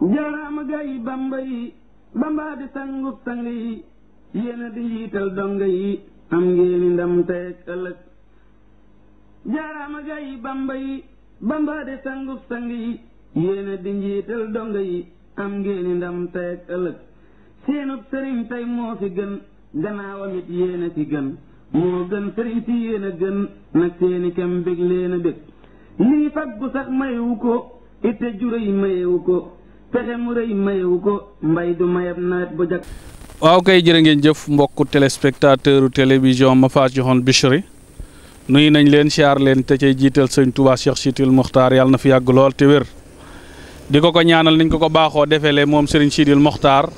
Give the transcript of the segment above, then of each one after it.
jaaraama gayi Bamba yi Bamba di sangub sang yi yéena di njiital donga yi am ngeeni ndam tey ak ëllëg jaaraama gayi Bamba yi Bamba di sangub sang yi yéena di njiital donga yi am ngeeni ndam tey ak ëllëg seenub sëriñ tey moo fi gën gannaawam it yéena fi gën moo gën sëriñ si yéena gën nag seeni kem bég leena bég lii fag bu sax mayewu ko itte ju rëy mayewu ko pexe mu rëy mayewu ko mbay du mayab nawet bu jag. waaw kay jërë ngeen jëf mbokku téléspectateur télévision Mafatihul Bichri nuyu nañ leen siyaar leen te cay jiital sëñ Touba Cheikh Sidil Mokhtar yàlla na fi yàgg lool te wér di ko ñaanal niñ ko baaxoo defeele moom Serigne Sidil Mokhtar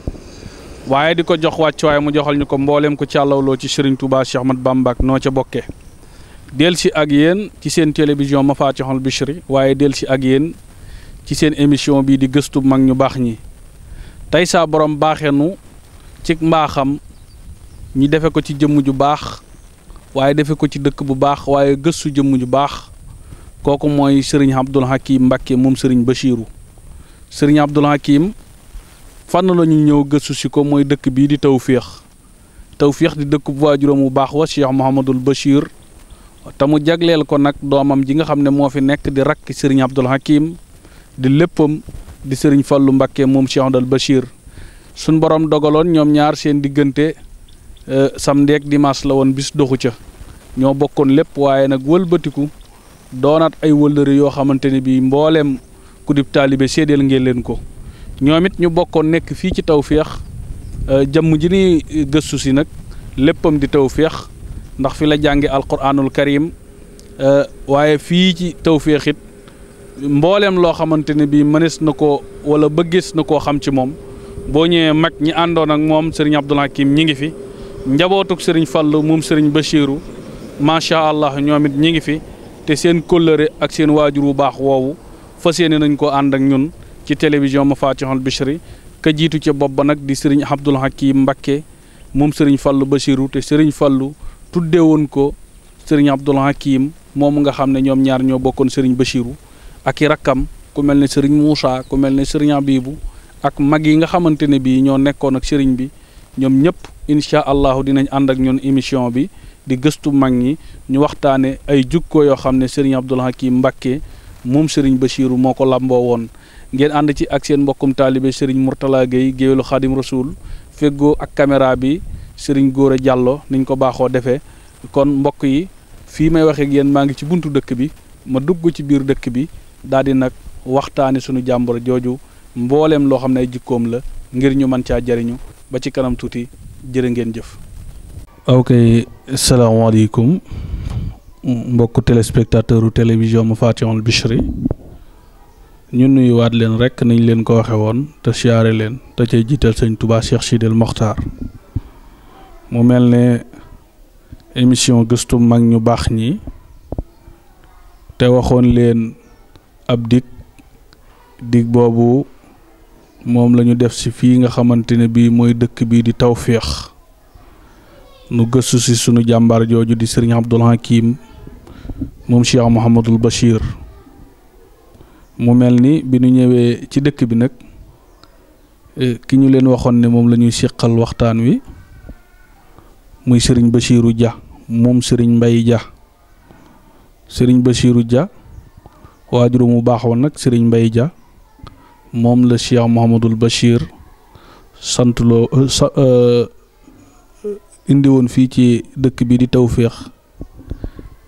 waaye di ko jox wàccuwaay mu joxal ñu ko mbooleem ko càllawloo ci Serigne Touba Cheikh Ahmad Bamba ak noo ca bokke del si ak yéen ci seen télévision Mafatihul Bichri waaye del si ak yéen ci seen émission bii di gëstu mag ñu baax ñi tey saa borom baaxeenu ci mbaaxam ñi defe ko ci jëmm ju baax waaye defe ko ci dëkk bu baax waaye gëstu jëmm ju baax kooku mooy Serigne Abdoul Hakim Mbacké moom Serigne Bachirou Serigne Abdoul Hakim fan la ñu ñëw gëstu si ko mooy dëkk bii di Tawféex di dëkk bu waajuram bu baax wa Cheikh Mouhamadoul Bachir te mu jagleel ko nag doomam ji nga xam ne moo fi nekk di rakk Serigne Abdoul Hakim di léppam di Serigne Fallou Mbacké moom Cheikh Abdoul Bachir suñ borom dogaloon ñoom ñaar seen diggante samedi ak dimanche la woon bis doxu ca ñoo bokkoon lépp waaye nag wëlbatiku doonaat ay wëllëre yoo xamante ne bii mbooleem ku dib taalibe séedeel ngeen leen ko ñoom it ñu bokkoon nekk fii ci Tawféex jëmm ji ni gëstu si nag léppam di Tawféex ndax fi la jànge alquranul karim waaye fii ci Tawféex it mbooleem loo xamante ne bii mënees na ko wala bëggees na koo xam ci moom boo ñëwee mag ñi àndoon ak moom Serigne Abdoul Hakim ñi ngi fi njabootuk Serigne Fallou moom Serigne Bachirou macha allah ñoom it ñi ngi fi te seen kóllëre ak seen waajur wu baax woowu fas yéene nañ ko ànd ak ñun ci télévision Mafatihul Bichri ka jiitu ca bopp ba nag di Serigne Abdoul Hakim Mbacké moom Serigne Fallou Bachirou te Serigne Fallou tuddee woon ko Serigne Abdoul Hakim moom nga xam ne ñoom ñaar ñoo bokkoon Serigne Bachirou ak i rakkam ku mel ne Serigne Moussa ku mel ne Serigne Abibou ak mag yi nga xamante ne bii ñoo nekkoon ak Serigne bi ñoom ñëpp incha allahu dinañ ànd ak ñun émission bi di gëstu mag ñi ñu waxtaane ay jukko yoo xam ne Serigne Abdoul Hakim Mbacké moom Serigne Bachirou moo ko lamboo woon ngeen ànd ci ak seen mbokkum taalibe Serigne Mourtala Gueye géwélu Xaadim Rasoul feggoo ak caméra bi Serigne Gora Diallo niñ ko baaxoo defee kon mbokk yi fii may waxee ak yéen maa ngi ci buntu dëkk bi ma dugg ci biir dëkk bi daal di nag waxtaane sunu jàmbur jooju mbooleem loo xam ne ay jikkoom la ngir ñu mën caa jariñu ba ci kanam tuuti jërë ngeen jëf. ok salaamaaleykum mbokku téléspectateur télévision Mafatihul Bichri ñu nuyuwaat leen rek nañ leen ko waxe woon te siyaare leen te cay jiital sëñ Touba Cheikh Sidil Mokhtar mu mel ne émission gëstu mag ñu baax ñi te waxoon leen ab dig boobu moom la ñu def si fii nga xamante ne bii mooy dëkk bii di Tawféex nu gëstu si sunu jàmbaar jooju di Serigne Abdoul Hakim moom Cheikh Mouhamadoul Bachir mu mel ni bi nu ñëwee ci dëkk bi nag ki ñu leen waxoon ne moom la ñuy seqal waxtaan wi muy Serigne Bachirou Dia moom Serigne Mbaye Dia Serigne Bachirou Dia waajuru mu baaxoon nag Serigne Mbaye Dia moom la Cheikh Mouhamadoul Bachir santloo indi woon fii ci dëkk bi di Tawféex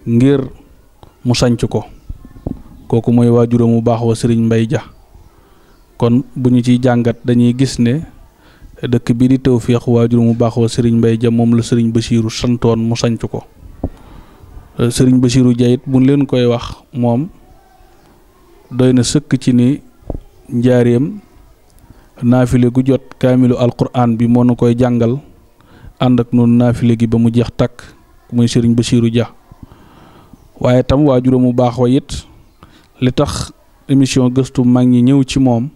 ngir mu sanc ko kooku mooy waajuram mu baax wa Serigne Mbaye Dia kon bu ñu ciy jàngat dañuy gis ne dëkk bi di Tawféex waajur mu baax wa Serigne Mbaye Dia moom la Serigne Bachirou santoon mu sanc ko Serigne Bachirou Dia it buñ leen koy wax moom doy na sëkk ci ni njaareem naafile gu jot kaamilu alquran bi moo nu koy jàngal ànd ak noonu naafile gi ba mu jeex takk muy Serigne Bachirou Dia waaye tam waajuram mu baax wa it li tax émission gëstu mag ñi ñëw ci moom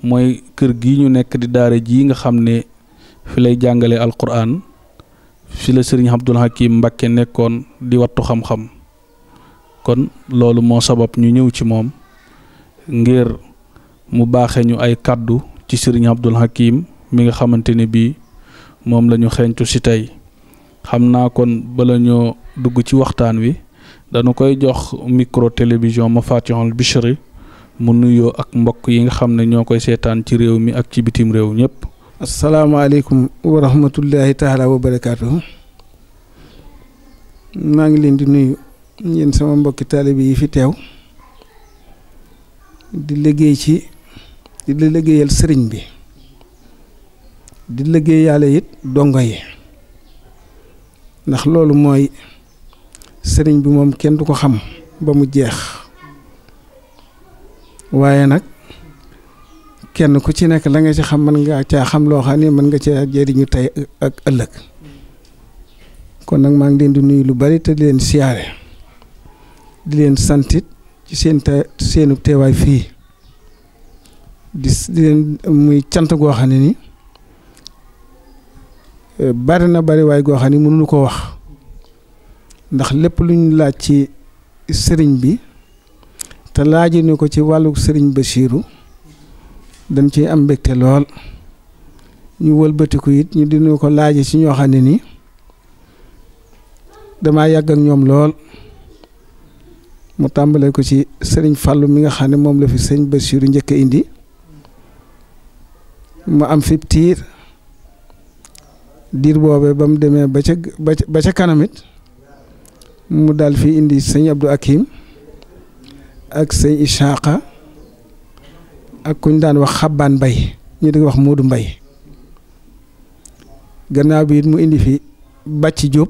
mooy kër gi ñu nekk di daara ji nga xam ne fi lay jàngale alquran fi la Serigne Abdoul Hakim Mbacké nekkoon di wattu xam-xam kon loolu moo sabab ñu ñëw ci moom ngir mu baaxe ñu ay kàddu ci sëriñ Abdul Hakim mi nga xamante ne bii moom la ñu xeeñtu si tey. xam naa kon bala ñoo dugg ci waxtaan wi dañu koy jox micro télévision Mafatihul Bichri mu nuyoo ak mbokk yi nga xam ne ñoo koy seetaan ci réew mi ak ci bitim réew ñëpp. asalaamaaleykum wa rahmatullahi taala wa barakaatu. maa ngi leen di nuyu yéen sama mbokki taalibe yi fi teew di liggéeyal sëriñ bi di liggéeyaale it dongo yi ndax loolu mooy sëriñ bi moom kenn du ko xam ba mu jeex waaye nag kenn ku ci nekk la nga ci xam mën nga caa xam loo xam ne mën nga caa jëriñu tey ak ëllëg kon nag maa ngi leen di nuyu lu bari te di leen siyaare di leen santit ci seenu teewaay fii di leen muy cant goo xam ne ni bari na bari waay goo xam ne mënuñu ko wax ndax lépp lu ñu laaj ci sëriñ bi te laaju ñu ko ci wàllu sëriñ Basiiru dañ ciy am mbégte lool ñu wëlbatiku it ñu dinu ko laaje ci ñoo xam ne ni damaa yàgg ak ñoom lool mu tàmbale ko ci sëriñ Fàllu mi nga xam ne moom la fi sëriñ Basiiru njëkk a indi mu am fi diir boobee ba mu demee ba ca kanamit mu daal fi indi sëñ Abdou Hakim ak sëñ Isaaqa ak kuñ daan wax Xabbaan Mbay ñu di wax Moodu Mbay gannaaw bi it mu indi fi Bàcci Jóob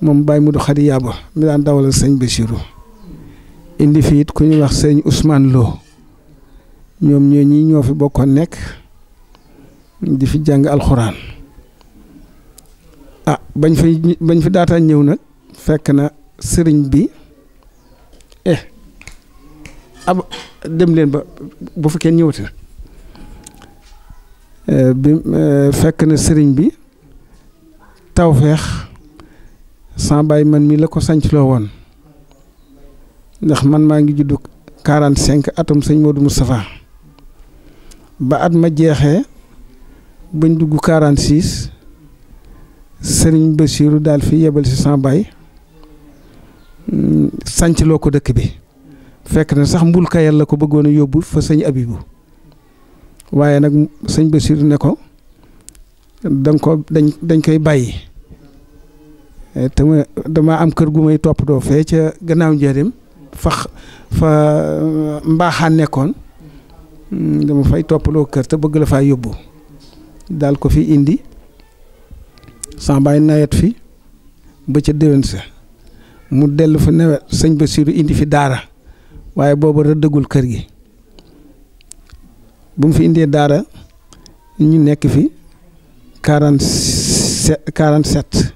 moom Baay Mudu Xadi Yaaba mi daan dawalal sëñ Basiiru indi fi it ku ñuy wax sëñ Ousmane Lo ñoom ñi ñoo fi bokkoon nekk di fi jàng alxuraan bañ fi daataan ñëw nag fekk na sëriñ bi dem leen ba bu fi kenn ñëwati bi fekk na sëriñ bi tawfeex sans bàyyi man mi la ko sañcloo woon ndax man maa ngi juddu 45 atum sëñ Modou Moustapha ba at ma jeexee bañ dugg 46 sëriñ Basiiru daal fi yebal si sans bàyyi sañcloo ko dëkk bi fekk na sax mbul kayal la ko bëggoon a yóbbu fa sëñ Abibu waaye nag sëñ Basiiru ne ko dañ koy bàyyi te dama am kër gu may toppatoo fee ca gannaaw njëriñ fa mbaaxaan nekkoon dama fay toppaloo kër te bëgg la faa yóbbu daal ko fi indi sans bàyyi nawet fi ba ca déwén sa mu dellu fa nawet sëñ Basiiru indi fi daara waaye boobu rëddagul kër gi bu mu fi indee daara ñu nekk fi 47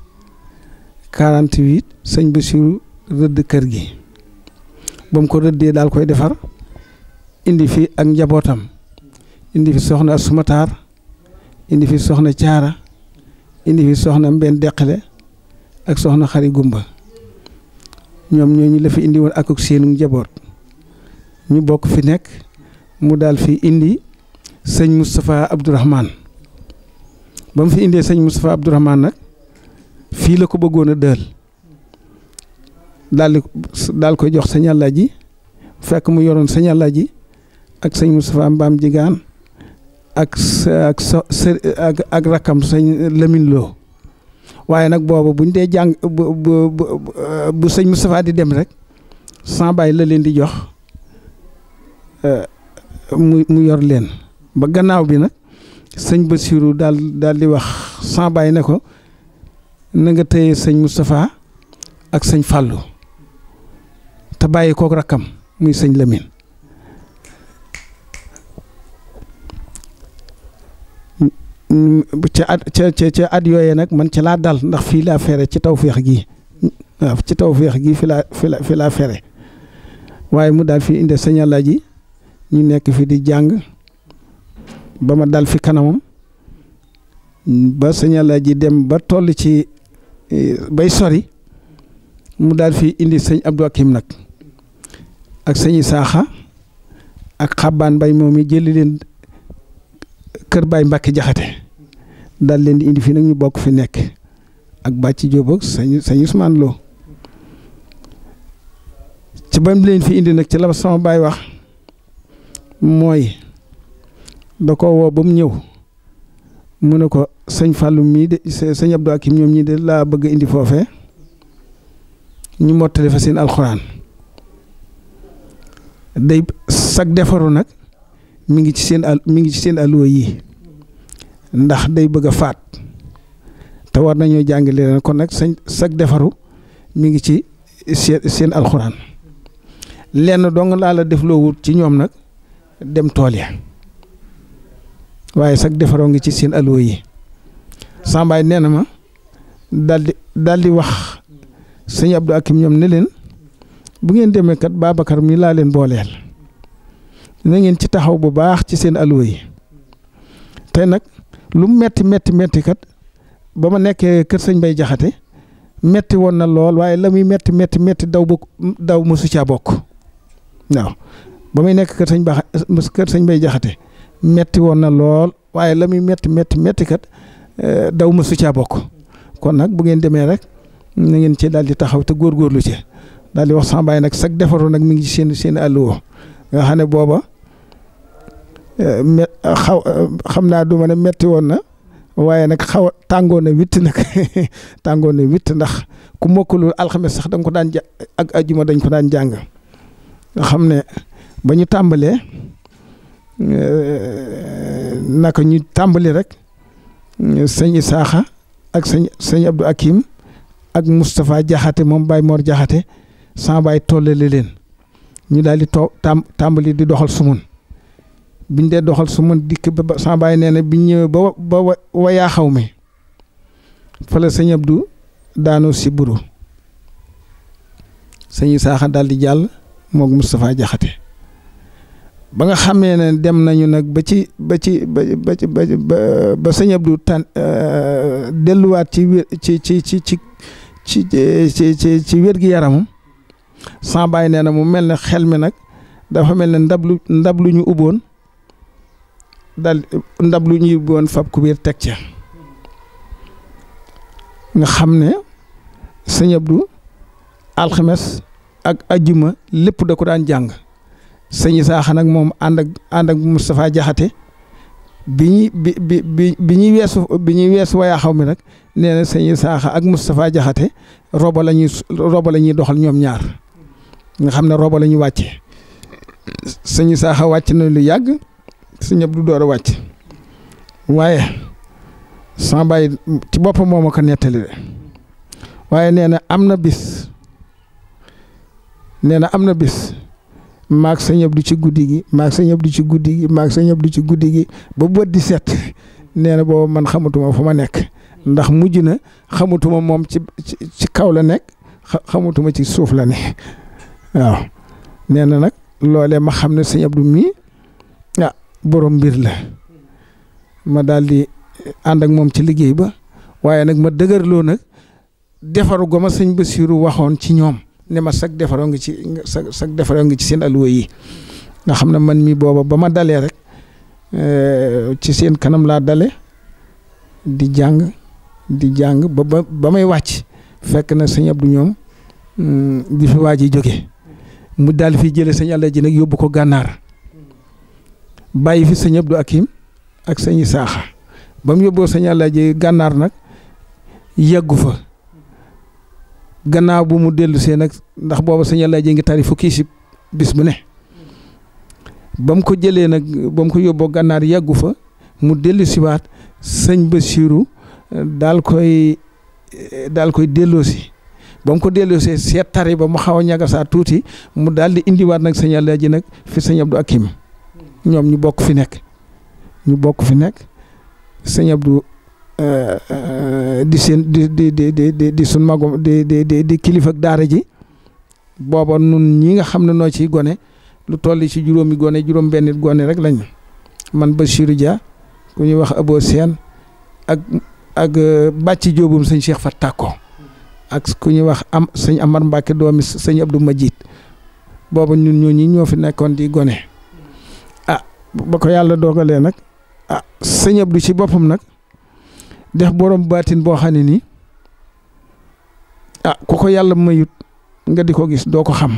48 sëñ Basiiru rëdd kër gi ba mu ko rëddee daal koy defar indi fi ak njabootam indi fi soxna Sumataar indi fi soxna Caara indi fi soxna Mbenn Deqale ak soxna Xari Gumba ñoom ñooñu la fi indi woon ak seenu njaboot ñu bokk fi nekk mu daal fi indi sëñ Moustapha Abdourahmane ba mu fi indee sëñ Moustapha Abdourahmane nag fii la ko bëggoon a dël daal koy jox sëñ Alaaji fekk mu yoroon sëñ Alaaji ak sëñ Moustapha Mbaam Jigaan ak rakkam sëñ Lamine Lo waaye nag boobu buñ dee jàng bu sëñ Moustapha di dem rek sans bàyyi la leen di jox mu yor leen ba gannaaw bi nag sëñ Basiiru daal di wax sans bàyyi ne ko na nga téye sëñ Moustapha ak sëñ Fàllu te bàyyi kook rakkam muy sëñ Lamine ca at yooyee nag man ci laa dal ndax fii laa fere ci tawféex gi waaw ci tawféex gi fi laa fere waaye mu daal fi inde sëñ Alaaji ñu nekk fi di jàng ba ma dal fi kanamam ba sëñ Alaaji dem ba toll ci bay sori mu daal fi indi sëñ Abdou Hakim nag ak sëñ Isaaxa ak xabbaan mbay moom mi jëli leen kër Baay Mbàkke Jaxate daal leen di indi fii nag ñu bokk fi nekk ak bàcci Jóob ak sëñ Usmaan Lo ci ba mu leen fi indi nag ci la sama baay wax mooy da ko woo ba mu ñëw mu ne ko sëñ Fallou mii de sëñ Abdou Akim ñoom ñii de laa bëgg indi foofee ñu mottale fa seen alxuraan day sag defaru nag mi ngi ci seen alluwa yi ndax day bëgg a faat te war nañoo jàngale leen kon nag sag defaru mi ngi ci seen alxuraan lenn dong laa la def loo wut ci ñoom nag dem tool ya waaye sag defaroo ngi ci seen alluwa yi sambaay nee na ma daldi wax sëñ Abdou Akim ñoom ne leen bu ngeen demee kat Babacar mi laa leen booleel na ngeen ci taxaw bu baax ci seen alluwa yi te nag lu metti kat ba ma nekkee kër sëñ Bay Jaxate metti woon na lool waaye la muy metti daw mosu caa bokk waaw ba muy nekk kër sëñ Bay Jaxate metti woon na lool waaye la muy metti kat daw mosu caa bokk kon nag bu ngeen demee rek na ngeen ci daal di taxaw te góorgóorlu ci daal di wax sama baay nag sag defaru nag mi ngi ci seen alluwa nga xam ne booba xam naa du ma ne metti woon na waaye nag xaw a tàngoon na witt nag tàngoon na witt ndax ku mokkalul alxames sax da nga ko daan ak ajjuma dañ ko daan jàng nga xam ne ba ñu tàmbalee naka ñu tàmbali rek sëñ Isaaxa ak sëñ Abdou Akim ak Moustapha Jaxate moom Baye Mor Jaxate sama baay tollale leen ñu daal di tàmbali di doxal sumun biñ dee doxal sumun dikk ba sama baay nee na biñ ñëwee ba wayaa xaw mi fa la sëñ Abdou daanoo si buru sëñ Isaaxa daal di jàll moog Moustapha Jaxate ba nga xamee ne dem nañu nag ba sëñ Abdou delluwaat ci wér gi yaramam sama baay nee na mu mel ne xel mi nag dafa mel ne ndab lu ñu ubboon ndab lu ñu ubboon fab ku biir teg ca nga xam ne sëñ Abdou alxames ak ajjuma lépp da ko daan jàng sëñ Isaaxa nag moom ànd ak Moustapha Jaxate bi ñuy weesu wayaa xaw mi nag nee na sëñ Isaaxa ak Moustapha Jaxate roba la ñuy doxal ñoom ñaar nga xam ne roba la ñu wàcce sëñ Isaaxa wàcc na lu yàgg sëñ Abdou door a wàcc waaye sama baay ci boppam moo ma ko nettali de waaye nee na am na bis maag sëñ Abdou ci guddi gi maag sëñ Abdou ci guddi gi ba bët di set nee na boobu man xamatuma fu ma nekk ndax mujj na xamatuma moom ci kaw la nekk xamatuma ci suuf la ne waaw nee na nag loolee ma xam ne sëñ Abdou mii borom mbir la ma daal di ànd ak moom ci liggéey ba waaye nag ma dëgërloo nag defaru go ma sëñ Basiiru waxoon ci ñoom ne ma sag defaroo ngi ci seen alluwa yi nga xam ne man mi booba ba ma dalee rek ci seen kanam laa dale di jàng ba may wàcc fekk na sëñ Abdou ñoom di fi waa ji jóge mu daal fi jële sëñ Alla ji nag yóbbu ko gànnaar bàyyi fi sëñ Abdou Akim ak sëñ Isaaxa ba mu yóbboo sëñ Alla ji gànnaar nag yeggu fa gannaaw bu mu dellu see nag ndax booba sëñ Alla ji ngi tari fukki si bis bu ne ba mu ko jëlee nag ba mu ko yóbboo gànnaar yeggu fa mu dellu siwaat sëñ Basiiru daal koy delloosi ba mu ko delloosee seet tari ba mu xaw a ñagasaa tuuti mu daal di indiwaat nag sëñ Alla ji nag fi sëñ Abdou Akim ñoom ñu bokk fi nekk sëñ Abdou di sun magom di kilifa ak daara ji booba nun ñi nga xam ne noo ciy gone lu toll ci juróomi gone juróom benn gone rek lañu man Bachirou Dia ku ñuy wax Abo Seen ak bàcci jóobum sëñ Cheikh Fat Takko ak ku ñuy wax sëñ Amar Mbacke doomi sëñ Abdou Majid booba ñun ñoo fi nekkoon di gone ba ko yàlla dogalee nag sëñ Abdou ci boppam nag def borom baatin boo xam ne nii ku ko yàlla mayut nga di ko gis doo ko xam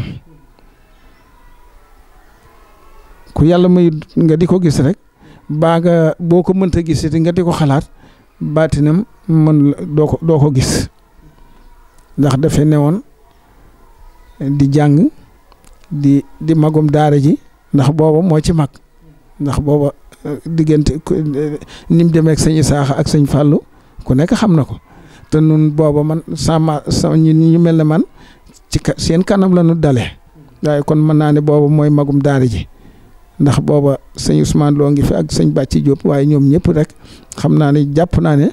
ku yàlla mayut nga di ko gis rek baa nga boo ko mënta gis it nga di ko xalaat baatinam doo ko gis ndax dafay newoon di jàng di magum daara ji ndax booba moo ci mag ndax booba diggante ni mu demee ak sëñ Isaaxa ak sëñ Fallou ku nekk xam na ko te nun booba man sama ñu mel ne man ci seen kanam la nu dalee waaye kon mën naa ne booba mooy magum daara ji ndax booba sëñ Ousmane Lo ngi fi ak sëñ Bàcci Diop waaye ñoom ñëpp rek xam naa ne jàpp naa ne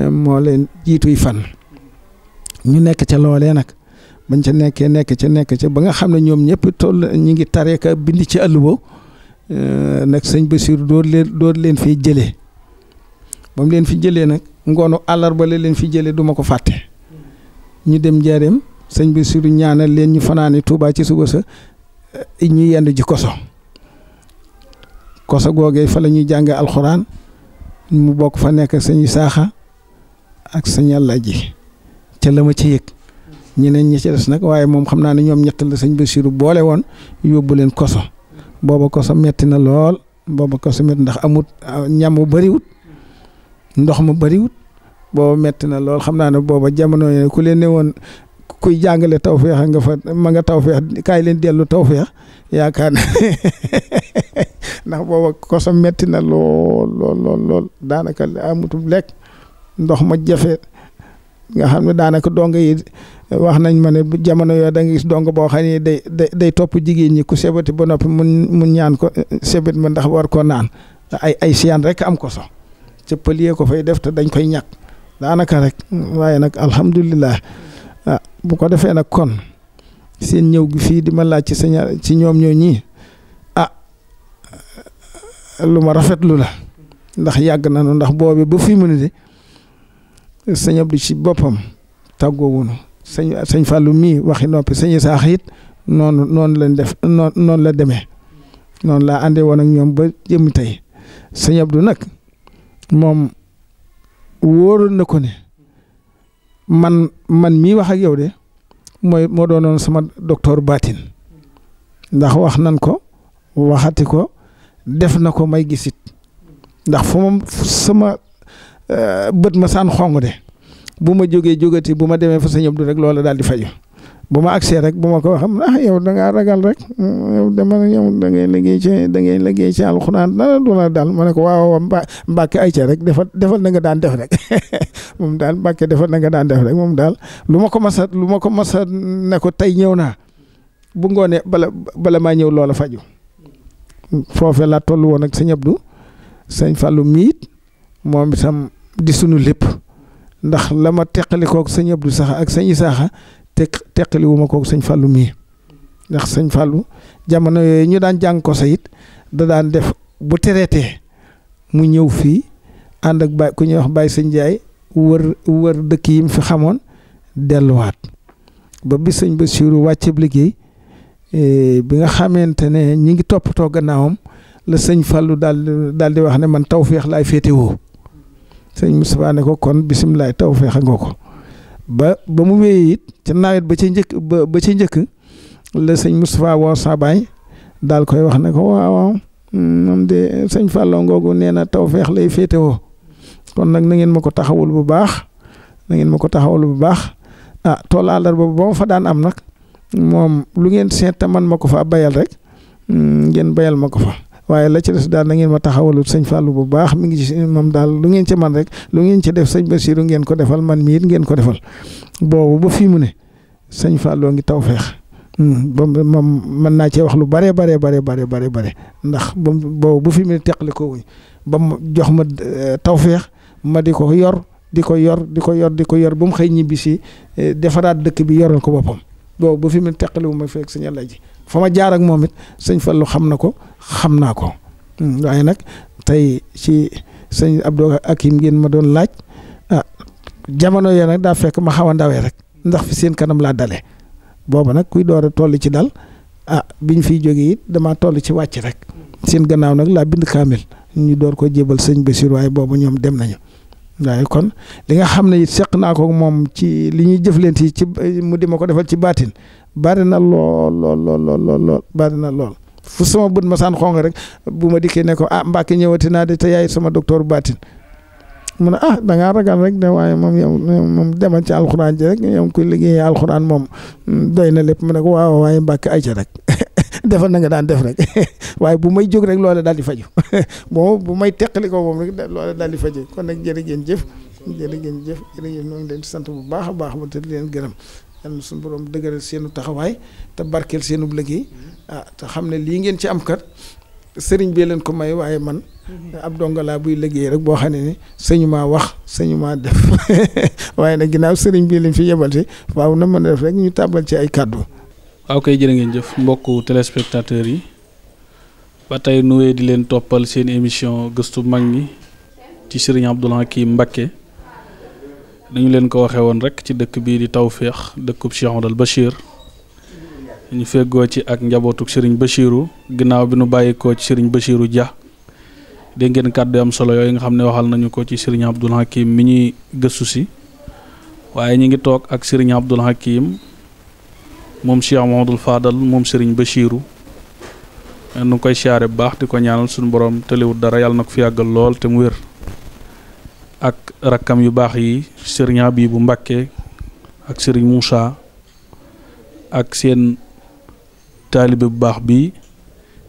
moo leen jiituy fan ñu nekk ca loolee nag bañ ca nekk ca ba nga xam ne ñoom ñëpp toll ñi ngi taree ka bind ci àll boobu nag sëñ Bassirou door leen fi jëlee ba mu leen fi jëlee nag ngoonu àllarba la leen fi jëlee duma ko fàtte ñu dem Njaaréem sëñ Bassirou ñaanal leen ñu fanaani Touba ci suba sa ñu yendu ji koso googee fa la ñuy jànge alxuraan mu bokk fa nekk sëñ Isaaxa ak sëñ Alaaji ca la ma ci yëg ñeneen ñi ci des nag waaye moom xam naa ne ñoom ñett la sëñ Bassirou boole woon yóbbu leen koso booba koso metti na lool ndax amut ñam mu bëriwut ndox mu bëriwut booba metti na lool xam naa ne booba jamono yi ku leen ne woon kuy jàngale tawfeex nga fa ma nga tawfeex kaay leen dellu tawfeex yaakaar na ndax booba koso metti na lool daanaka amutum lekk ndox ma jafe nga xam ne daanaka donga yi wax nañ ma ne jamono yooyu da nga gis dong boo xam ne day topp jigéen ñi ku sebati ba noppi mu ñaan ko sebet ma ndax war koo naan ay siyaan rek am ko so ca pëlier ko fay def te dañ koy ñàkk daanaka rek waaye nag alhamdulilah bu ko defee nag kon seen ñëw gi fii di ma laaj ci ñoom ñoo ñii lu ma rafetlu la ndax yàgg nañu ndax boobu ba fii mu ne de sëñ Abdou ci boppam tàggoowunu sëñ Fallou mii waxi noppi sëñ Isaaxa it noonu lañ def noonu la demee noonu laa àndee woon ak ñoom ba jëm tey sëñ Abdou nag moom wóoroon na ko ne man mii wax ak yow de moo doonoon sama docteur baatin ndax wax nan ko waxati ko def na ko may gisit ndax fu ma sama bët ma saan xong de bu ma jógati bu ma demee fa sëñ Abdou rek loola daal di faju bu ma agsee rek bu ma ko xam yow da ngaa ragal rek yow dama yow da ngay liggéey ci alxuraan dara du la daal ma ne ko waaw Mbàkke ay ca rek defal na nga daan def rek moom daal Mbàkke defal na nga daan def rek moom daal lu ma ko mas a ne ko tey ñëw naa bu ngoonee bala maa ñëw loola faju foofee laa toll woon ak sëñ Abdou sëñ Fallou miit moom itam di sunu lépp ndax la ma teqali koog sëñ Abdou sax ak sëñ Isaaxa teqali wu ma koog sëñ Fallou mii ndax sëñ Fallou jamono yooyu ñu daan jàng ko sa it da daan def bu tereetee mu ñëw fii ànd ak ku ñuy wax Baye Sëñ Njaay wër dëkk yi mu fi xamoon delluwaat ba bi sëñ Bassirou wàcceeb liggéey bi nga xamante ne ñi ngi toppatoo gannaawam la sëñ Fallou daal di wax ne man tawféex laay féetewoo sëñ Moustapha ne ko kon bisimilah tawféex nga ko ba mu wéyee it ca nawet ba ca njëkk la sëñ Moustapha woo sa baay daal koy wax ne ko waaw moom de sëñ Fallou ngoogu nee na tawféex lay féetewoo kon nag na ngeen ma ko taxawul bu baax tool àllarba ba ma fa daan am nag moom lu ngeen seet te man ma ko fa bayal rek ngeen bayal ma ko fa waaye la ci des daal na ngeen ma taxawalul sëñ Fallou bu baax mi ngi ci moom daal lu ngeen ci man rek lu ngeen ci def sëñ Bassirou ngeen ko defal man mii it ngeen ko defal boobu ba fii mu ne sëñ Fallou ngi tawféex ba moom mën naa cee wax lu bare ndax boobu bu fi mu ne teqali ko wuñ ba mu jox ma tawféex ma di ko yor ba mu xëy ñibbi si defaraat dëkk bi yoral ko boppam boobu ba fi mu ne teqali wu ma fekk sëñ Alaaji fa ma jaar ak moom it sëñ Fallou xam na ko xam naa ko waaye nag tey ci sëñ Abdou Hakim ngeen ma doon laaj jamono yee nag daa fekk ma xaw a ndawee rek ndax fi seen kanam laa dale booba nag kuy door a toll ci dal biñ fiy jógee it damaa toll ci wàcc rek seen gannaaw nag laa bind kaamil ñu door ko jébal sëñ Bassirou waaye boobu ñoom dem nañu. waaye kon li nga xam ne it seq naa ko moom ci li ñuy jëflante ci mu di ma ko defal ci baatin bari na lool bari na lool fu sama bët ma saan xong rek bu ma dikkee ne ko Mbàkke ñëwati naa de te yaay sama docteur baatin mu ne da ngaa ragal rek de waaye moom yow moom demal ci alxuraan ji rek yow kuy liggéeyee alxuraan moom doy na lépp mu ne ko waaw waaye Mbàkke ay ca rek defal na nga daan def rek waaye bu may jóg rek loola daal di faju bu may teqali ko moom rek loola daal di faju kon nag jërë ngeen jëf ñoo ngi leen di sant bu baax a baax ba te di leen gërëm yal na suñu borom dëgëral seenu taxawaay te barkeel seenu liggéey te xam ne lii ngeen ci am kat sëriñ bi leen ko may waaye man ab dongalaa buy liggéey rek boo xam ne ni sëñu maa wax sëñu maa def waaye nag ginnaaw sëriñ bi leen fi yebal si waaw na mën a def rek ñu tàbbal ci ay kàddu. waaw kay jërë ngeen jëf mbokku téléspectateurs yi ba tey nuwee di leen toppal seen émission gëstu mag ñi ci Serigne Abdoul Hakim Mbacké dañu leen ko waxee woon rek ci dëkk bii di Tawféex dëkkub Cheikh Amadou Bachir ñu feggoo ci ak njabootuk Serigne Bachirou ginnaaw bi nu bàyyikoo ci Serigne Bachirou Dia dégg ngeen kàddu am solo yooyu nga xam ne waxal nañu ko ci Serigne Abdoul Hakim mi ñuy gëstu si waaye ñu ngi toog ak Serigne Abdoul Hakim moom Cheikh Mamadou Fadal moom Serigne Bachirou nu koy siyaare bu baax di ko ñaanal suñu borom tëliwut dara yàlla na ko fi yàggal lool te mu wér ak rakkam yu baax yi Serigne Habibou Mbacké ak Serigne Moussa ak seen taalibe bu baax bi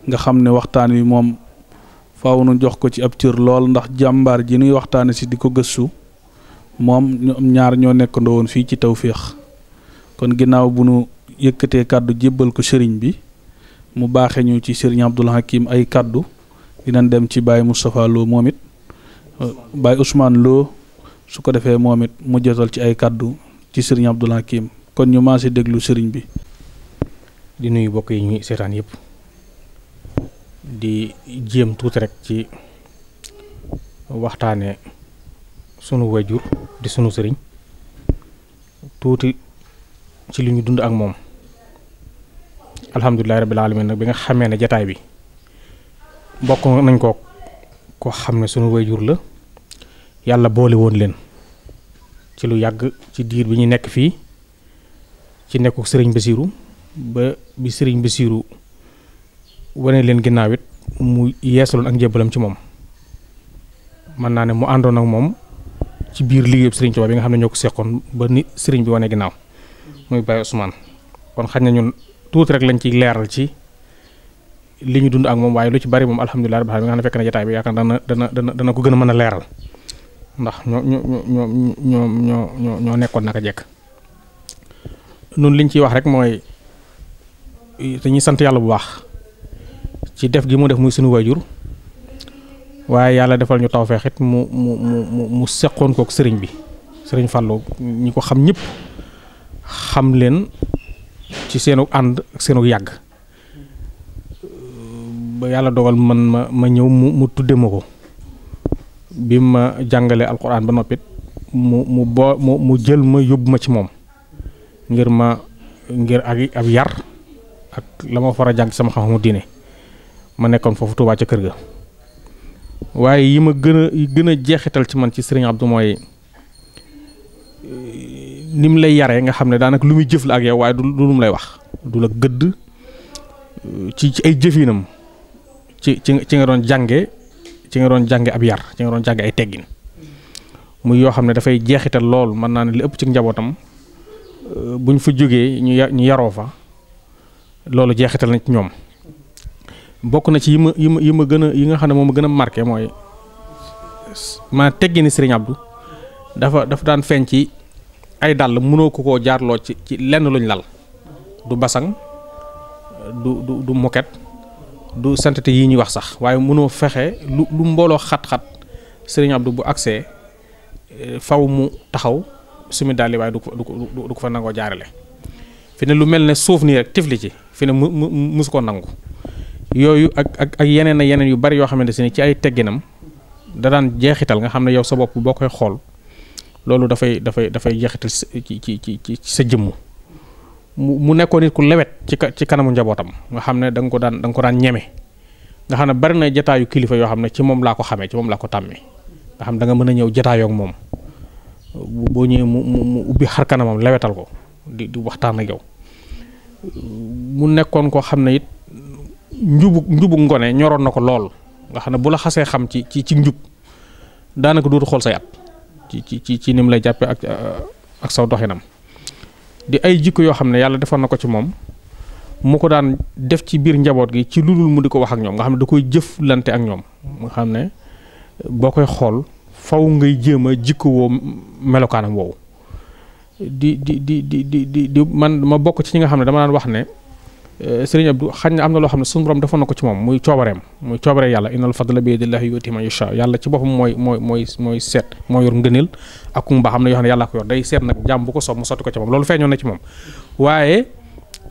nga xam ne waxtaan wi moom faaw nu jox ko ci ab cër lool ndax jàmbaar ji nuy waxtaane si di ko gëstu moom ñaar ñoo nekkandoo woon fii ci Tawféex kon ginnaaw bu nu yëkkatee kàddu jébbal ko sëriñ bi mu baaxee ñu ci Serigne Abdoul Hakim ay kàddu dinañ dem ci Baye Moustapha Lo moom it Baye Ousmane Lo su ko defee moom it mu jotal ci ay kàddu ci Serigne Abdoul Hakim kon ñu maa si déglu sëriñ bi. di nuyu bokk yi ñuy seetaan yëpp di jéem tuuti rek ci waxtaane sunu wayjur di sunu sëriñ tuuti ci li ñu dund ak moom alhamdulilahi rabbil alamin nag bi nga xamee ne jataay bi bokk nañ ko xam ne sunu wayjur la yàlla boole woon leen ci lu yàgg ci diir bi ñu nekk fii ci nekku sëriñ Basiiru ba bi sëriñ Basiiru wane leen ginnaaw it mu yeesaloon ak njébbalam ci moom mën naa ne mu àndoon ak moom ci biir liggéeyub sëriñ Tuubaa bi nga xam ne ñoo ko seqoon ba ni sëriñ bi wane ginnaaw muy Baye Ousmane kon xañ na ñun tuuti rek lañ ci leeral ci li ñu dund ak moom waaye lu ci bari moom alhamdulilah rabbil alamin nga xam ne fekk na jotaay bi yaakaar dana ko gën a mën a leeral ndax ñoo nekkoon naka jekk nun liñ ciy wax rek mooy dañuy sant yàlla bu baax ci def gi mu def muy sunu waajur waaye yàlla defal ñu tawfeex it mu seqoon kook sëriñ bi sëriñ Fallou ñi ko xam ñëpp xam leen ci seenu ànd ak seenu yàgg ba yàlla dogal man ma ñëw mu tudde ma ko bi ma jàngale alxuraan ba noppit mu jël ma yóbbu ma ci moom ngir ak ab yar ak la ma far a jàng sama xam-xamu diine ma nekkoon foofu Tuubaa ca kër ga waaye yi ma gën a jeexital ci man ci sëriñ Abdou mooy ni mu lay yaree nga xam ne daanaka lu muy jëf la ak yow waaye du lu mu lay wax du la gëdd ci ay jëfinam ci nga doon jànge ab yar ci nga doon jànge ay teggin muy yoo xam ne dafay jeexital lool mën naa ne li ëpp ci njabootam buñ fa jógee ñu yaroo fa loolu jeexital na ci ñoom bokk na ci yi ma gën a yi nga xam ne moom ma gën a marqué mooy ma teggini sëriñ Abdou dafa daan feeñ ci ay dàll mënoo koo jaarloo ci lenn luñ lal du basang du moket du santete yi ñuy wax sax waaye mënoo fexe lu mbooloo xat-xat sëriñ Abdou bu agsee faw mu taxaw sumi daal waaye du ko fa nangoo jaarale fi ne lu mel ne suuf nii rek tifli ci fi ne musu ko nangu yooyu ak yeneen yu bari yoo xamante ne ci ay tegginam da daan jeexital nga xam ne yow sa bopp boo koy xool loolu dafay jeexital ci sa jëmm mu nekkoon nit ku lewet ci kanamu njabootam nga xam ne da nga ko daan ñeme nga xam ne bari na jataayu kilifa yoo xam ne ci moom laa ko xamee ci moom laa ko tàmmee nga xam da nga mën a ñëw jataayoo ak moom boo ñëwee mu ubbi xar kanamam lewetal ko di waxtaan ak yow mu nekkoon koo xam ne it njubu ngone ñoroon na ko lool nga xam ne bu la xasee xam ci njub daanaka dootu xool say at ci ni mu lay jàppee ak saw doxinam di ay jikko yoo xam ne yàlla defoon na ko ci moom mu ko daan def ci biir njaboot gi ci lu dul mu di ko wax ak ñoom nga xam ne da koy jëflante ak ñoom nga xam ne boo koy xool faw ngay jéem a jikko woo melokaanam woowu di man ma bokk ci ñi nga xam ne dama daan wax ne Sëriñ Abdou xañ na am na loo xam ne suñu borom defoon na ko ci moom muy coobare yàlla innal fadla bi yadillahi yu'tihi man yasha yàlla ci boppam mooy seet moo yor ngëneel ak mbaax am na yoo xam ne yàlla ko yor day seet nag jàmm bu ko soob mu sotti ko ci moom loolu feeñoon na ci moom waaye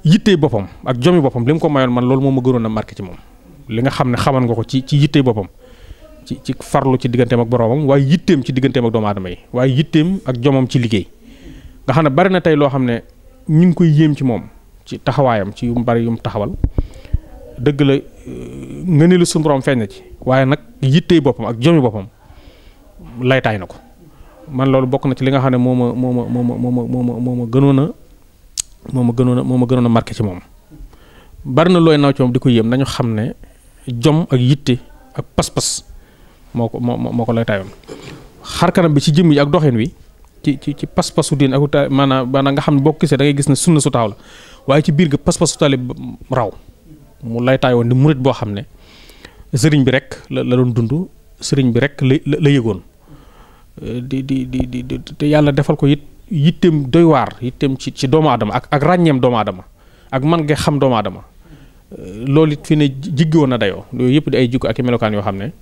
yittey boppam ak jomi boppam li mu ko mayoon man loolu moo ma gënoon a marqué ci moom li nga xam ne xaman nga ko ci yittey boppam ci farlu ci digganteem ak boroomam waaye yitteem ci digganteem ak doomu aadama yi waaye yitteem ak jomam ci liggéey nga xam ne bari na tey loo xam ne ñu ngi koy yéem ci moom ci taxawaayam ci yu mu bari yu mu taxawal dëgg la nga ne lu suñu borom feeñ na ci waaye nag yittey boppam ak jomi boppam laytaay na ko man loolu bokk na ci li nga xam ne moo ma gënoon a marqué ci moom bari na looy naw ci moom di ko yéem nañu xam ne jom ak yitte ak pas-pas moo ko laytaayoon xar kanam bi ci jëmm yi ak doxin wi ci pas-pasu diin ak maanaam nga xam ne boo ko gisee da ngay gis ne sunna su taxaw la waaye ci biir ga pas-pasu taalib raw mu laytaayoon di murit boo xam ne sëriñ bi rek la doon dund sëriñ bi rek la yëgoon di te yàlla defal ko it yitteem doy waar yitteem ci doomu aadama ak ràññeem doomu aadama ak man nga xam doomu aadama loolu it fi ne jiggi woon na dayoo yooyu yëpp di ay jikko ak i melokaan yoo xam ne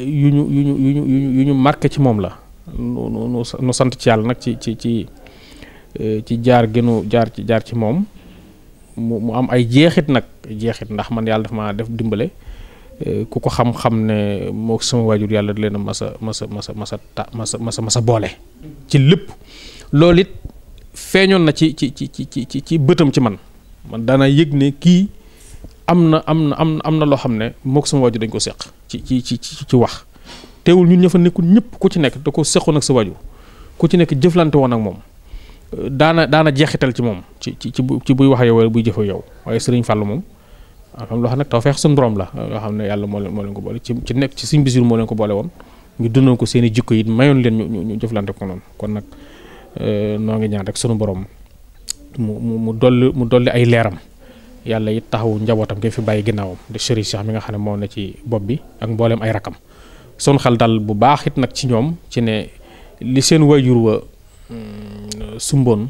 yu ñu marqué ci moom la nu sant ci yàlla nag ci jaar gënu jaar ci moom mu am ay jeexit ndax man yàlla dafa ma def dimbale ku ko xam-xam ne moo sama waajur yàlla di leen a masa boole ci lépp loolu it feeñoon na ci bëtam ci man daana yëg ne kii am na loo xam ne moo sama waajur dañ ko seq ci wax teewul ñun ña fa nekkul ñëpp ku ci nekk da ko seqoon ak sa waajur ku ci nekk jëflante woon ak moom daana jeexital ci moom ci buy wax yow wala buy jëfe yow waaye Sëriñ Fallu moom am loo xam ne tawfeex suñu borom la yoo xam ne yàlla moo leen ko boole ci nekk ci Sëriñ Basiru moo leen ko boole woon ñu dundoon ko seen i jikko yi mayoon leen ñu jëflante ko noonu kon nag noo ngi ñaan rek sunu borom mu dolli ay leeram yàlla it taxawu njabootam gi fi bàyyi ginnaawam de Sëriñ Cheikh mi nga xam ne moo ne ci bopp bi ak mbooleem ay rakam sun xel dal bu baax it nag ci ñoom ci ne li seen waajur wa sumboon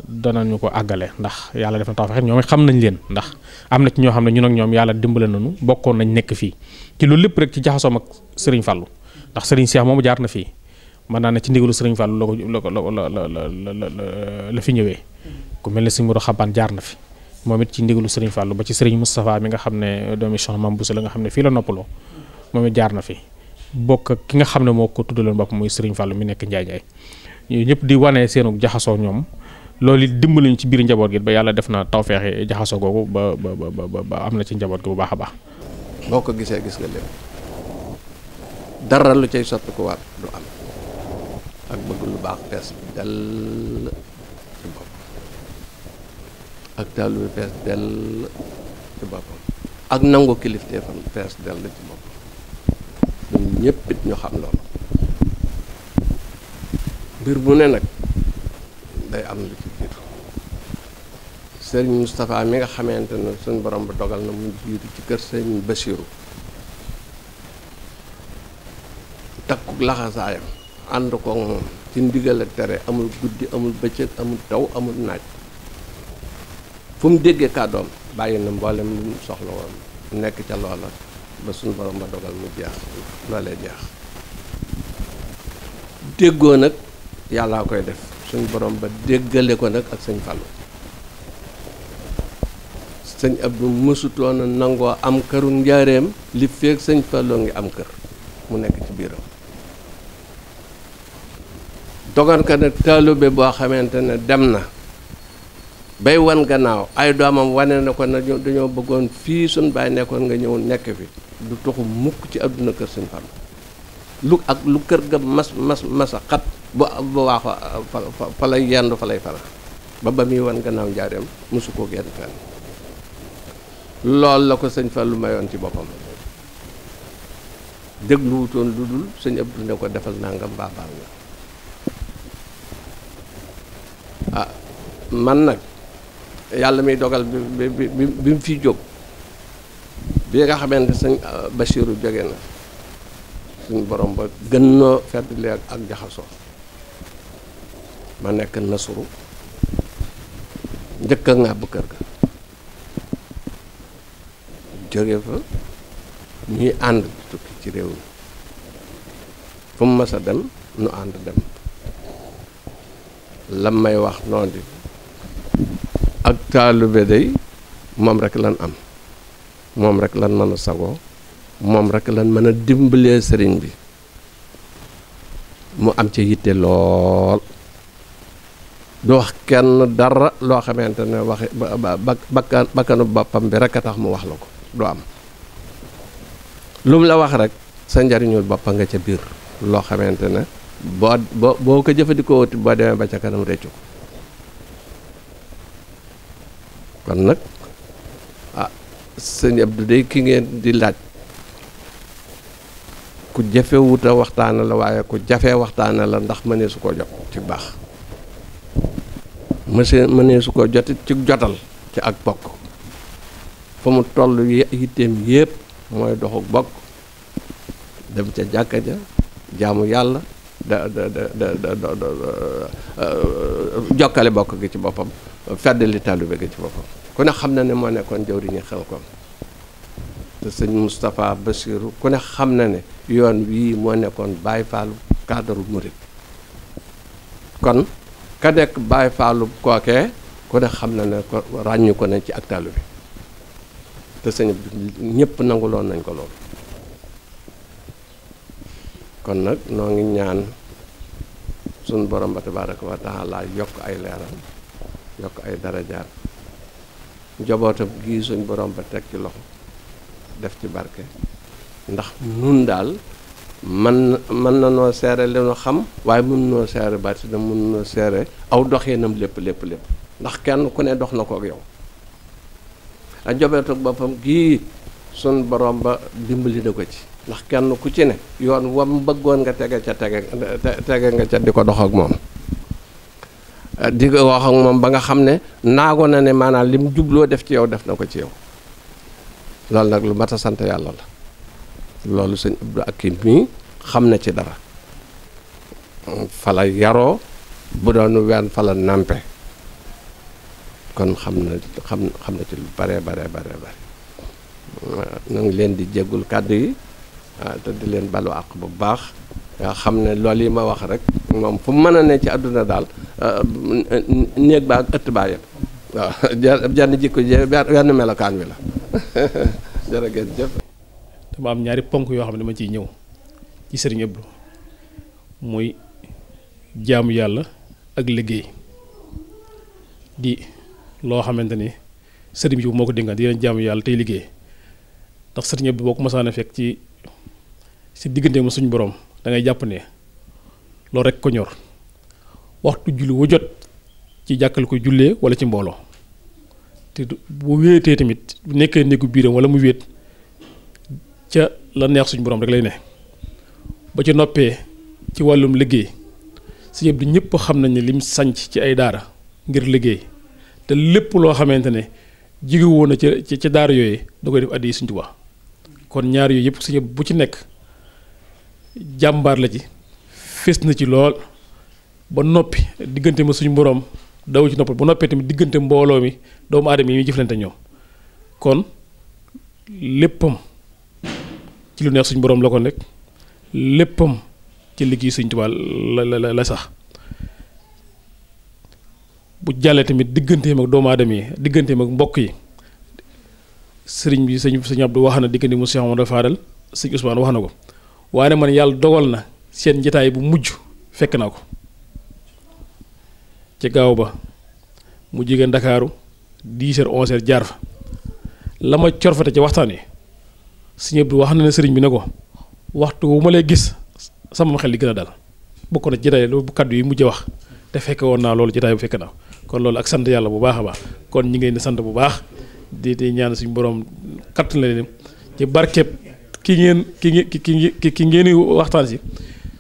danañu ko àggale ndax yàlla def na taw fexe ñoom xam nañ leen ndax am na ci ñoo xam ne ñun ak ñoom yàlla dimbale nañu bokkoon nañ nekk fii ci loolu lépp rek ci jaxasoom ak Sëriñ Fallu ndax Sëriñ Cheikh moomu jaar na fii mën naa ne ci ndigalu Sëriñ Fallu la fi ñëwee ku mel ne Sëriñ Modou Xabaan jaar na fi moom it ci ndigalu Sëriñ Fallu ba ci Sëriñ Moustapha mi nga xam ne doomi Soxna Mame Bousso la nga xam ne fii la noppaloo moom it jaar na fi bokk ki nga xam ne moo ko tuddaloon bopp muy Sëriñ Fallu mi nekk Njaay Njaay ñooñu ñëpp di wane seenu jaxasoo ñoom loolu it dimbali ñu ci biir njaboot gi ba yàlla def na tawfeexe jaxasoo googu ba am na ci njaboot gi bu baax a baax. boo ko gisee gis nga lépp dara lu cay sotti ko war du am ak bëgg lu baax fees dell ci bopp ak taalu bi fees dell ci boppam ak nangu kilifteefam fees dell ci boppam ñun ñëpp it ñu xam loolu mbir mu ne nag day am lu ci biir sëriñ Moustapha mi nga xamante ne suñ borom ba dogal na mu jiitu ci kër sëriñ Basiru takku laxasaayam ànd ko moom ci ndigal ak tere amul guddi amul bëccëg amul taw amul naaj fu mu déggee kàddoom bàyyi na mboolem lu mu soxla woon nekk ca loola ba suñ borom ba dogal mu jeex loolee jeex déggoo nag yàllaa koy def suñ borom ba déggale ko nag ak sëñ Fallu sëñ Abdu mësutoon a nangoo am këru njaareem li feek sëñ Fallu ngi am kër mu nekk ci biiram dogon ko nag taalibe boo xamante ne dem na bay wan gannaaw ay doomam wane na ko na dañoo bëggoon fii suñ baay nekkoon nga ñëw nekk fi du tuxu mukk ci àdduna kër Sëñ Fallu lu kër ga mas a xat bu waaxo fa lay yendu fa lay fara ba muy wan gannaaw njaareem mosu koo génn fenn loolu la ko Sëñ Fallu mayoon ci boppam dégluwutoon lu dul Sëñ Abdu ne ko defal nangam baabaal nga man nag yàlla muy dogal bi mu fi jóg bi nga xamante Sëñ Basiiru jóge na suñ borom ba gën noo feddli ak jaxasoo ma nekk nasuru njëkk a ŋàbb kër ga jóge fa ñuy ànd di tukki ci réew mi fu mu mës a dem nu ànd dem lam may wax noonu di ak taalube day moom rek lan am moom rek lan mën a sagoo moom rek lan mën a dimbalee sëriñ bi mu am ci yitte lool du wax kenn dara loo xamante ne waxi bakkanu boppam bi rek a tax mu wax la ko du am lu mu la wax rek sa njariñul boppa nga ca biir loo xamante ne boo ko jëfandikoo wuti boo demee ba ca kanam réccu ko kon nag sëñ Abdou day ki ngeen di laaj ku jafe wuta waxtaana la waaye ku jafee waxtaana la ndax mënee su ko jot ci baax mënee su ko jotit ci jotal ci ak bokk fa mu toll yitteem yépp mooy doxuk bokk dem ca jàkka ja jaamu yàlla jokkale bokk gi ci boppam feddali taalibe gi ci boppam ku ne xam na ne moo nekkoon jawriñu Xelkom te sëñ Moustapha Bassirou ku ne xam na ne yoon wii moo nekkoon Baye Fallou cadre murid kon ka nekk Baye Fallou kookee ku ne xam na ne ko ràññu ko ne ci ak taalibe bi te sëñ bi ñëpp nanguloon nañ ko loolu kon nag noo ngi ñaan suñ borom ba tabaraka wa taala yokk ay leeram yokk ay darajaat njabootam gii suñ borom ba teg ci loxo def ci barke ndax nun daal mën na noo seere li nu xam waaye mën noo seere bati na mën noo seere aw doxinam lépp ndax kenn ku ne dox na ko ak yow ak njabootu boppam gii suñ borom ba dimbali na ko ci ndax kenn ku ci ne yoon wam bëggoon nga tege nga ca di ko dox ak moom di ko wax ak moom ba nga xam ne naago na ne maanaam lim jubloo def ci yow def na ko ci yow loolu nag lu mat a sant yàlla la loolu sëñ Abdou Akim mii xam na ci dara fala yaroo bu doon wenn fala nàmpe kon xam na ci lu bare ñu ngi leen di jéggul kàddu yi te di leen balu àq bu baax nga xam ne loolu yi ma wax rek moom fu mu mën a ne ci àdduna daal néeg ba ak ëtt baa yëpp waaw jenn jikko wenn melokaan wi la jërëjëf. dama am ñaari ponk yoo xam ne dama ciy ñëw ci sëriñ Abdou muy jaamu yàlla ak liggéey di loo xamante ni sëriñ bi moo ko dénkaan di leen jaamu yàlla tey liggéey ndax sëriñ Abdou boo ko mosaan a fekk ci diggante mu suñu borom da ngay jàpp ne loolu rek ko ñor waxtu julli wu jot ci jàkkal ko jullee wala ci mbooloo te bu wéetee tamit bu nekkee néegu biiram wala mu wéet ca la neex suñu borom rek lay ne ba ci noppee ci wàllum liggéey sëriñ Abdou ñëpp xam nañ ne lim sanc ci ay daara ngir liggéey te lépp loo xamante ne jige woon na ca daara yooyu da koy def addi Sëriñ Tuubaa kon ñaar yooyu yëpp sëriñ bu ci nekk jàmbaar la ci fés na ci lool ba noppi diggante ma suñu borom daw ci noppal ba noppee tamit diggante mbooloo mi doomu aadama yi muy jëflante ñoom kon léppam ci lu neex suñu borom la ko nekk léppam ci liggéey Sëriñ Tuubaa la sax bu jàllee tamit digganteem ak doomu aadama yi digganteem ak mbokk yi sëriñ bi sëñ Abdou wax na diggante mu Cheikh Amadou Fadal sëñ Ousmane wax na ko waaye man yàlla dogal na seen njataay bu mujj fekk naa ko ci gaaw ba mu jóge Ndakaaru 10h 11h jaar fa la ma corfate ci waxtaan wi sëñ Abdou wax na ne sëriñ bi ne ko waxtu wu ma lay gis sama xel li gën a dal bokk na ci jotaay lu kaddu yi mujj wax te fekke woon naa loolu jotaay bu fekk na kon loolu ak sant yàlla bu baax a baax kon ñi ngi leen di sant bu baax di ñaan suñu borom kattan la leen ci barkeb ki ngeen waxtaan si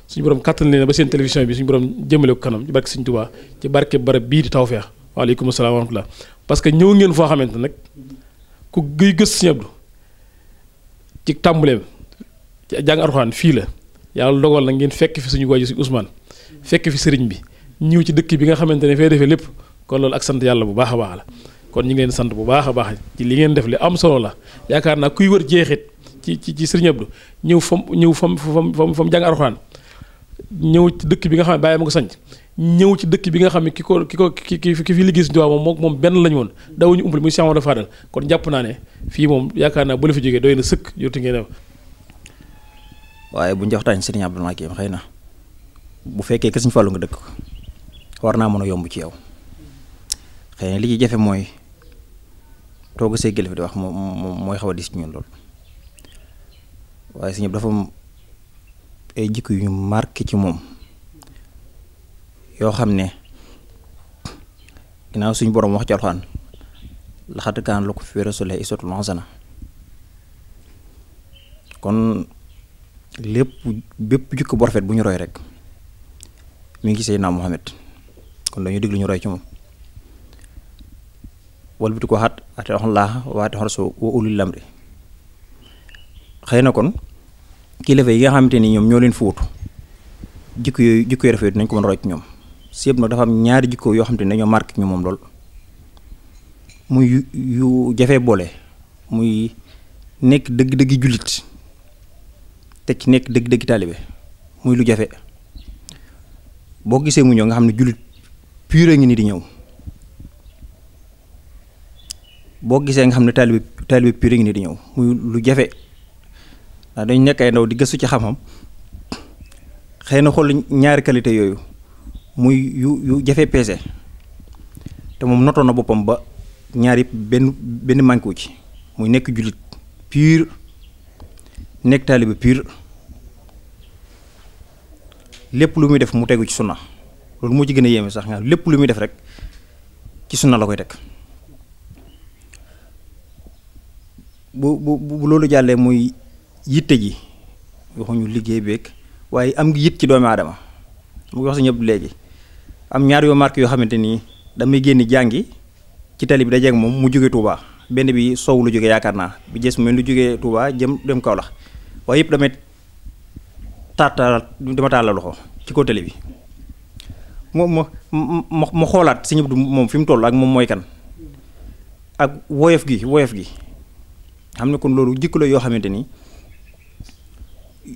suñu borom kattan leen ba seen télévision bi suñu borom jëmale ko kanam ci barke Sëñ Tuubaa ci barkeb barab bii di Tawfekh. waaleykum salaam wa rahmatulah parce que ñëw ngeen foo xamante nag ku guy gës Sëñ Abdou ci tàmbuleem ci jàng Alxuraan fii la yàlla dogal na ngeen fekk fi suñu waajur si Ousmane fekk fi sëriñ bi ñëw ci dëkk bi nga xamante ne fee defee lépp kon loolu ak sant yàlla bu baax a baax la kon ñu ngi leen sant bu baax a baax ci li ngeen def li am solo la yaakaar naa kuy wër jeexit ci Sëriñ Abdou ñëw fam jàng Alxuraan ñëw ci dëkk bi nga xam ne bàyyi ma ko sanc ñëw ci dëkk bi nga xam ne ki fi liggéey Sëriñ Tuubaa moom benn lañu woon dawuñu umpale muy Cheikh Amadou Fadal kon jàpp naa ne fii moom yaakaar naa bu la fi jógee doy na sëkk yotu ngeen waaye bu ñu waxtaan Sëriñ Abdou Hakim xëy na bu fekkee que Sëriñ Fallu nga dëkk war naa mën a yomb ci yow xëy na li ci jafe mooy toog see kilifa di wax mooy xaw a dis ci ñun lool waaye Sëriñ Abdou dafa am ay jikko yu ñu marqué ci moom yoo xam ne ginnaaw suñu borom wax ci Alxuraan laqad kaana lakum fii rasuulillaahi uswatun hasana kon bépp jikko bu rafet bu ñu roy rek mi ngi Seydina Muhammad kon dañuy déglu ñu roy ci moom wal bitu ko xat ate Allaaha wa ate rasuulahu wa ulil amri xëy na kon kilifa yi nga xamante ni ñoom ñoo leen fuutu jikko yu rafet nañ ko mën a roy ci ñoom si yëpp nag dafa am ñaari jikko yoo xamante ni dañoo marqué ñu moom lool muy yu jafee boole muy nekk dëgg-dëggi jullit te ci nekk dëgg-dëggi taalibe muy lu jafe boo gisee mu ñëw nga xam ne jullit pure ngi ni di ñëw boo gisee nga xam ne taalibe pure ngi ni di ñëw muy lu jafe ndax dañu nekk ay ndaw di gëstu ci xam-xam xëy na xool ñaari qualité yooyu muy yu jafe peese te moom notoon na boppam ba ñaar yëpp benn manqué wu ci muy nekk jullit pur nekk taalibe pur lépp lu muy def mu tegu ci sunna loolu moo ci gën a yéeme sax nga lépp lu muy def rek ci sunna la koy teg bu loolu jàllee muy yitte ji waxuñu liggéey beeg waaye am ngi yitt ci doomi aadama mu ngi wax si ñëpp léegi am ñaar yoo marque yoo xamante nii damay génn jàngi ci tali bi dajeeg moom mu jóge Touba benn bi sow lu jóge yaakaar naa bi jës mu lu jógee Touba dem Kaolack waaye yëpp damay dama tàllal loxo ci kaw tali bi ma xoolaat si ñëpp du moom fi mu toll ak moom mooy kan ak woyof gi xam ne kon loolu jikko la yoo xamante ni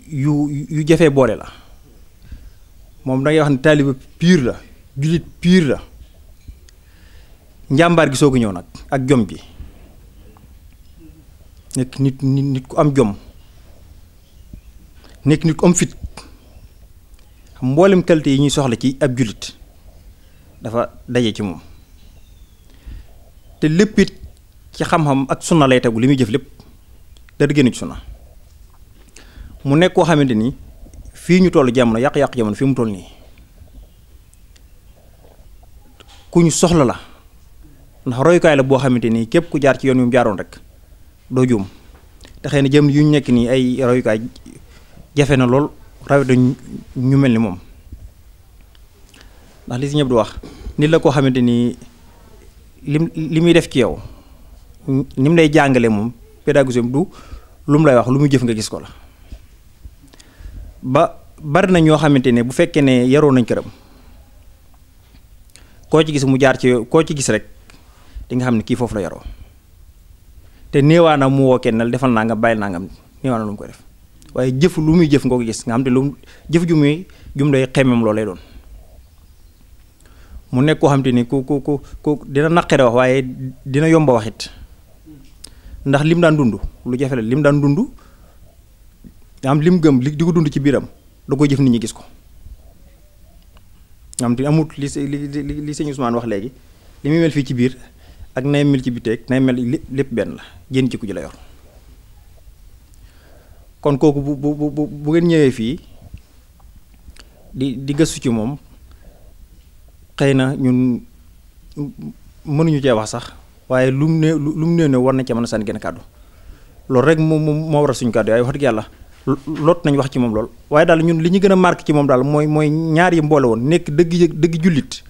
yu jafee boole la moom da ngay wax ne taaliba pur la jullit pur la njàmbaar gi soo ko ñëw nag ak jom gi nekk nit ku am jom nekk nit ku am fit xam mboolem qualité yi ñuy soxla ci ab jullit dafa daje ci moom te lépp it ci xam-xam ak sunna lay tegu li muy jëf lépp dara génn ci sunna mu nekk koo xamante ni fii ñu toll jamono yàq-yàq jamono fii mu toll nii ku ñu soxla la ndax royukaay la boo xamante ni képp ku jaar ci yoon wi mu jaaroon rek doo juum te xëy na jëm yu ñu nekk nii ay royukaay jafe na lool rawatina ñu mel ni moom ndax li si ñëpp du wax nit la koo xamante ni li muy def ci yow ni mu lay jàngale moom pédagogie du lu mu lay wax lu muy jëf nga gis ko la ba bari na ñoo xamante ne bu fekkee ne yaroo nañ këram koo ci gis mu jaar ci koo ci gis rek di nga xam ne kii foofu la yaroo te néewaana mu woo kenn defal naa nga bàyyil naa nga néewaana lu mu koy def waaye jëf lu muy jëf nga ko gis nga xam te lu jëf ju muy jum day xemmem loolu lay doon mu nekk koo xam te ni ku dina naqare wax waaye dina yomba wax it ndax lim daan dund lu jafe la lim daan dund am lim gëm li di ko dund ci biiram da koy jëf nit ñi gis ko am te amut li sëñ Ousmane wax léegi li muy mel fii ci biir ak nay mel ci biteeg nay mel lépp benn la jën jikko ji la yor. kon kooku bu ngeen ñëwee fii di gëstu ci moom xëy na ñun mënuñu cee wax sax waaye lu mu ne war na ca mën a sànni genn kàddu loolu rek moo waral suñu kàddu waaye wax dëgg yàlla lot nañ wax ci moom lool. waaye daal ñun li ñu gën a marqué ci moom daal mooy ñaar yi mboole woon nekk dëgg jullit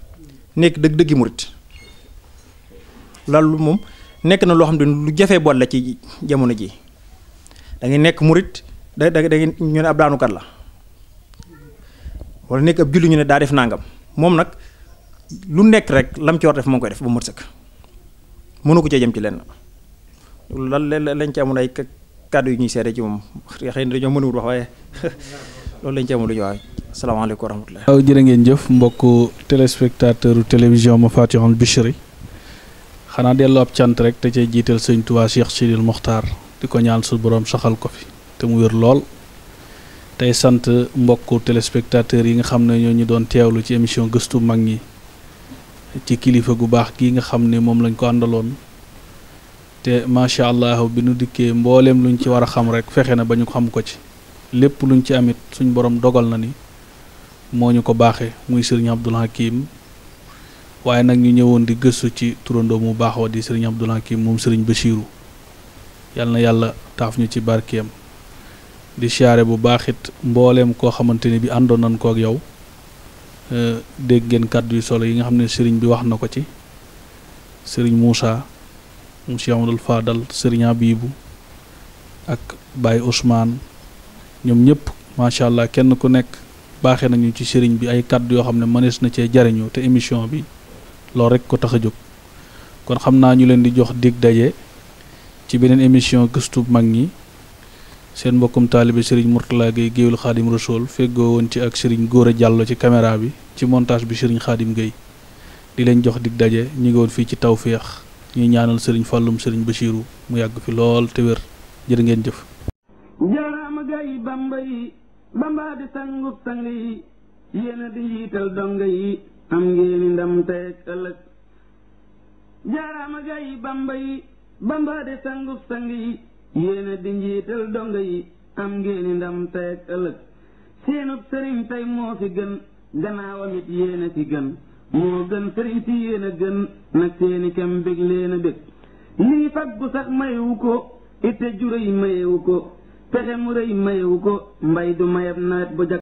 nekk dëggi murit loolu moom nekk na loo xam ne lu jafee boole la ci jamono ji da ngay nekk murit da ngay ñu ne ab daanukat la wala nekk ab julli ñu ne daa def nangam moom nag lu nekk rek lam ci war def moo ngi koy def ba mët sëkk mënu ko cee jëm ci lenn lan lañ ci amoon ay kàddu yu ñuy seede ci moom xëy na dañoo mënul wax waaye loolu lañ ci amoon lu ñu wax asalaamaaleykum wa rahmatulah. waaw jërë ngeen jëf mbokku téléspectateur télévision Mafatihul Bichri xanaa delloo ab cant rek te cay jiital sëñ Tuubaa Cheikh Sidil Mokhtar di ko ñaan su borom saxal ko fi te mu wér lool tey sant mbokku téléspectateurs yi nga xam ne ñoo ñu doon teewlu ci émission gëstu mag ñi ci kilifa gu baax gii nga xam ne moom lañ ko àndaloon te macha allah bi nu dikkee mbooleem luñ ci war a xam rek fexe na ba ñu xam ko ci lépp luñ ci amit suñ borom dogal na ni moo ñu ko baaxee muy sëriñ Abdul Hakim waaye nag ñu ñëwoon di gëstu ci turandoo mu baax wa di sëriñ Abdul Hakim moom sëriñ Bachiru yal na yàlla taaf ñu ci barkeem di siyaare bu baax it mbooleem koo xamante ni bi àndoon nañ ko ak yow dégg ngeen kàddu yu solo yi nga xam ne sëriñ bi wax na ko ci sëriñ Moussa moom Cheikh Amadou Fadal sëriñ Abibu ak Baye Ousmane ñoom ñëpp macha allah kenn ku nekk baaxee nañu ci sëriñ bi ay kàddu yoo xam ne mënees na cee jariñu te émission bi loolu rek ko tax a jóg kon xam naa ñu leen di jox dig daje ci beneen émission gëstu mag ñi seen mbokkum taalibe Serigne Mourtala Gueye Géewul Xaadim Rasool feggoo woon ci ak Serigne Góora Jàllo ci caméra bi ci montage bi Serigne Xaadim Gueye di leen jox dig daje ñu ngi woon fii ci Tawféex ñuy ñaanal Serigne Fàllum Serigne Bachiru mu yàgg fi lool te wér jërë ngeen jëf. jaaraama gaay Bamba yi Bamba di sangub sang yi yéena di njiital donga yi am ngeeni ndam tey ëllëg jaaraama gaay Bamba yi Bamba di sangub sang yi yéena di njiital donga yi am ngeeni ndam tey ëllëg seenub sëriñ tey moo fi gën gannaawam it yéena fi gën moo gën sëriñ si yéena gën nag seeni kem bég leena bég lii faggu sax mayewu ko itte ju rëy mayewu ko pexe mu rëy mayewu ko mbay du mayab nawet bu jag